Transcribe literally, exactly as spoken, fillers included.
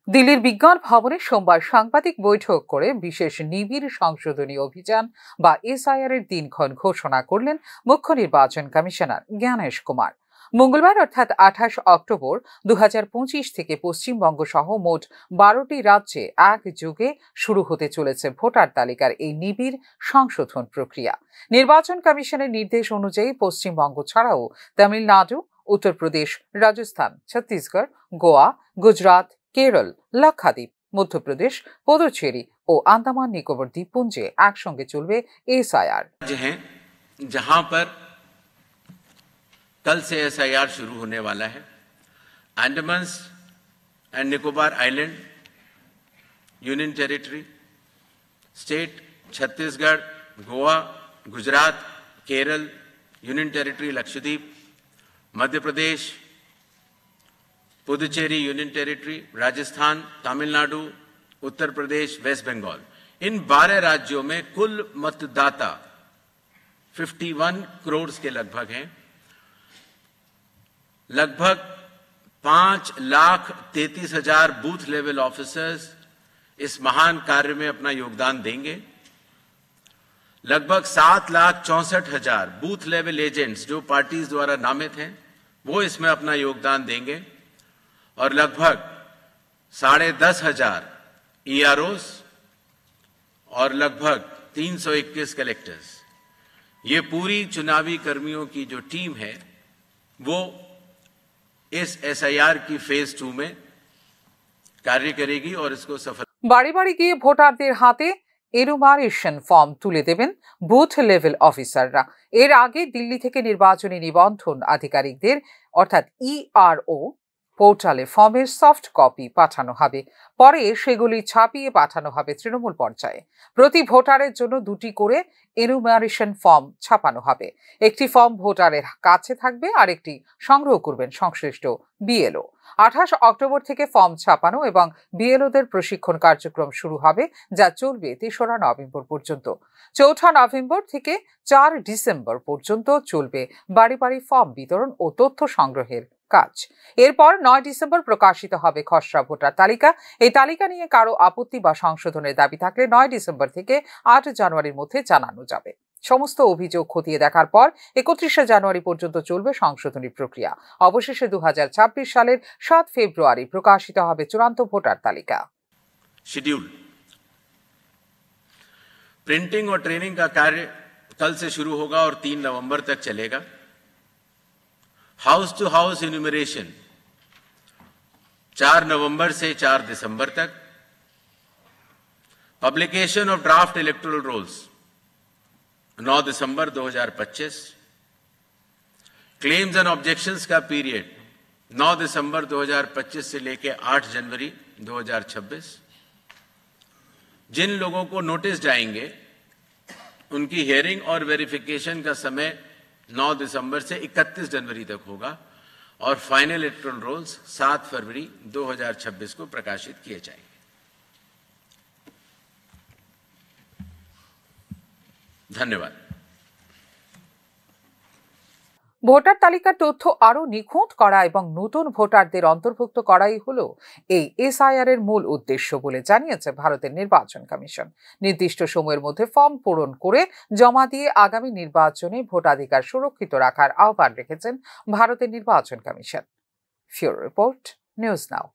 দিল্লির বিজ্ঞান ভবনে সোমবার সাংবাদিক বৈঠক করে বিশেষ নিবিড় সংশোধনী অভিযান বা এসআইআর এর দিনক্ষণ ঘোষণা করলেন মুখ্য নির্বাচন কমিশনার জ্ঞানেশ কুমার। মঙ্গলবার অর্থাৎ আঠাশ অক্টোবর দু হাজার পঁচিশ থেকে পশ্চিমবঙ্গ সহ মোট বারোটি রাজ্যে একযোগে শুরু হতে চলেছে ভোটার তালিকার এই নিবিড় সংশোধন প্রক্রিয়া। নির্বাচন কমিশনের নির্দেশ অনুযায়ী পশ্চিমবঙ্গ ছাড়াও তামিলনাড়ু, উত্তরপ্রদেশ, রাজস্থান, ছত্তিশগড়, গোয়া, গুজরাট, কেরল, লাক্ষাদ্বীপ, মধ্যপ্রদেশ, পুদুচেরি ও আন্দামান নিকোবর দ্বীপপুঞ্জে একসঙ্গে চলবে এসআইআর। राज्य हैं, जहां पर कल से एसआईआर शुरू होने वाला है। Andaman and Nicobar island, union territory, state, Chhattisgarh, Goa, Gujarat, Kerala, union territory Lakshadweep, Madhya Pradesh, Puducherry union territory, Rajasthan, Tamil Nadu, Uttar Pradesh, West Bengal, इन बारह राज्यों में कुल मतदाता इक्यावन करोड़ के लगभग हैं। लगभग पाँच लाख तैंतीस हजार बूथ लेवल ऑफिसर्स इस महान कार्य में अपना योगदान देंगे। लगभग सात लाख चौसठ हजार बूथ लेवल एजेंट्स जो पार्टीज द्वारा नामित हैं, वो इसमें अपना योगदान देंगे और लगभग साढ़े दस हजार ईआरओस और लगभग तीन सौ इक्कीस कलेक्टर्स। ये पूरी चुनावी कर्मियों की जो टीम है, वो इस एसआईआर की फेज टू में कार्य करेगी और इसको सफल বাড়ি বাড়ি গিয়ে ভোটারদের হাতে এনুমারেশন ফর্ম তুলে দেবেন বুথ লেভেল অফিসাররা। এর আগে দিল্লি থেকে নির্বাচনী নিবন্ধন আধিকারিকদের অর্থাৎ ইআরও পোর্টালে ফর্মের সফট কপি পাঠানো হবে। পরে সেগুলি ছাপিয়ে পাঠানো হবে তৃণমূল পর্যায়ে। প্রতি ভোটারের জন্য দুটি করে এনুমারেশন ফর্ম ছাপানো হবে। একটি ফর্ম ভোটারের কাছে থাকবে, আর একটি সংগ্রহ করবেন সংশ্লিষ্ট বিএলও। আঠাশ অক্টোবর থেকে ফর্ম ছাপানো এবং বিএলওদের প্রশিক্ষণ কার্যক্রম শুরু হবে, যা চলবে তেসরা নভেম্বর পর্যন্ত। চৌঠা নভেম্বর থেকে চার ডিসেম্বর পর্যন্ত চলবে বাড়ি বাড়ি ফর্ম বিতরণ ও তথ্য সংগ্রহের কাজ। এরপর নয় ডিসেম্বর প্রকাশিত হবে খসড়া ভোটার তালিকা। এই তালিকা নিয়ে কারো আপত্তি বা সংশোধনের দাবি থাকলে নয় ডিসেম্বর থেকে আট জানুয়ারির মধ্যে জানানো যাবে। সমস্ত অভিযোগ খতিয়ে দেখার পর একত্রিশে জানুয়ারি পর্যন্ত চলবে সংশোধনী প্রক্রিয়া। অবশেষে দু হাজার ছাব্বিশ সালের সাত ফেব্রুয়ারি প্রকাশিত হবে চূড়ান্ত ভোটার তালিকা। शेड्यूल। प्रिंटिंग और ट्रेनिंग का कार्य कल से शुरू होगा और तीन नवंबर तक चलेगा। हाउस टू हाउस इन्यूमरेशन चार नवंबर से चार दिसंबर तक। Publication of draft electoral rolls नौ दिसंबर दो हज़ार पच्चीस। क्लेम्स एंड ऑब्जेक्शंस का पीरियड नौ दिसंबर दो हज़ार पच्चीस से लेके आठ जनवरी दो हज़ार छब्बीस। जिन लोगों को नोटिस जाएंगे, उनकी हियरिंग और वेरिफिकेशन का समय नौ दिसंबर से इकतीस जनवरी तक होगा और फाइनल इलेक्टोरल रोल्स सात फरवरी दो हज़ार छब्बीस को प्रकाशित किए जाएंगे। धन्यवाद। ভোটার তালিকার তথ্য আরও নিখুঁত করা এবং নতুন ভোটারদের অন্তর্ভুক্ত করাই হলো এই এসআইআর এর মূল উদ্দেশ্য বলে জানিয়েছে ভারতের নির্বাচন কমিশন। নির্দিষ্ট সময়ের মধ্যে ফর্ম পূরণ করে জমা দিয়ে আগামী নির্বাচনে ভোটাধিকার সুরক্ষিত রাখার আহ্বান রেখেছেন ভারতের নির্বাচন কমিশন। ফিউরো রিপোর্ট, নিউজ নাও।